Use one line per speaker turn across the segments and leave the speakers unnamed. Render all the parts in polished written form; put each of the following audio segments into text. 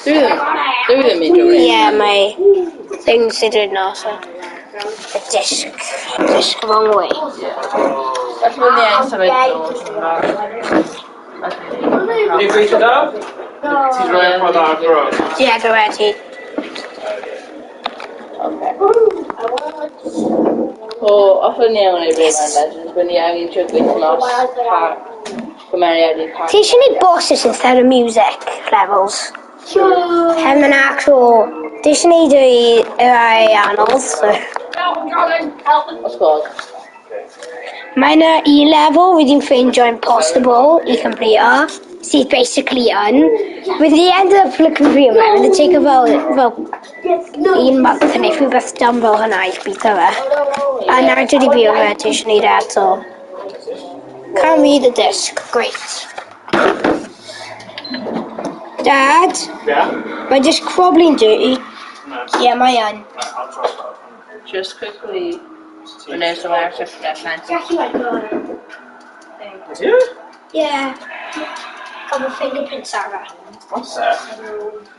Dwi ddim, dwi ddim yn dweud.
Ie, mae things sydd yn so. The disc. Disc wrong way.
Felly bydd ni angen symud nôl.
Ni'n gweithio da? Ti'n rhoi y ffordd ar bro?
Ie, dwi wedi.
O, os o'n ni angen ei Rayman Legends, bydd ni angen trio gweithio mas pa cymeriad i pa.
Ti eisiau neud bosses instead of music levels? Heb yn actual. Ti eisiau neud i rai anodd, so.
Os gweld.
Mae yna un level wedi'n ffeindio impossible i complete sydd basically yn. With the end of the complete fe, fydd yn take fel un month neu rhywbeth dumb fel hynna i beat fe. A nawr dwi wedi beat fe, ti eisiau neud e eto. Can't read the disc. Great. Dad,
Yeah?
mae disc probably yn dirty.
No.
Ie, mae yn.
Right, I'll drop that.
Just quickly, when there's some access to that fence.
Yeah?
Yeah. Got my fingerprints ar e.
What's that?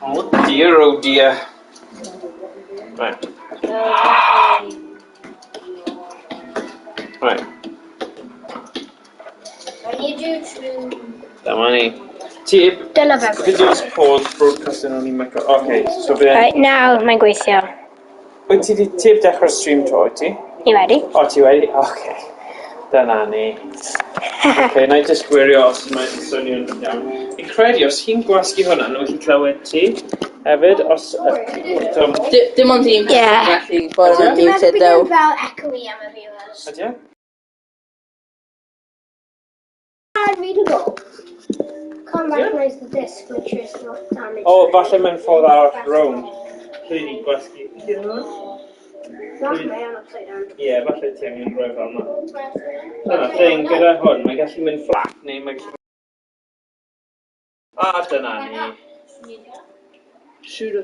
Oh dear, oh dear. Right. Right.
I need you to.
Dyma ni. Ti,
Dyna fe.
videos pause broadcasting on i micro. Okay, so bydd...
Right, nawr mae'n gweithio.
Wyt ti di, ti heb dechrau'r stream to, wyt ti?
Ni wedi?
O, ti wedi? Oce. Dyna ni. Oce, na i just gwirio os mae'n swnio'n iawn. Fi'n credu, os hi'n gwasgu hwnna, nhw'n gallu clywed ti hefyd, os tom.
Dim ond un
Ie.
person gallu bod yn muted though.
Fel echoey am y viewers.
Ydy e?
Unreadable. Can't recognise the disc, which is not damaged.
O, falle mae'n ffordd arall rownd. Lle ni gwasgu.
Falle mae o'n upside down.
Ie, falle ti angen rhoi fel yna. Dyna thing gyda hwn, mae'n gallu mynd flat neu mae'n gallu. A dyna ni.
Shoot.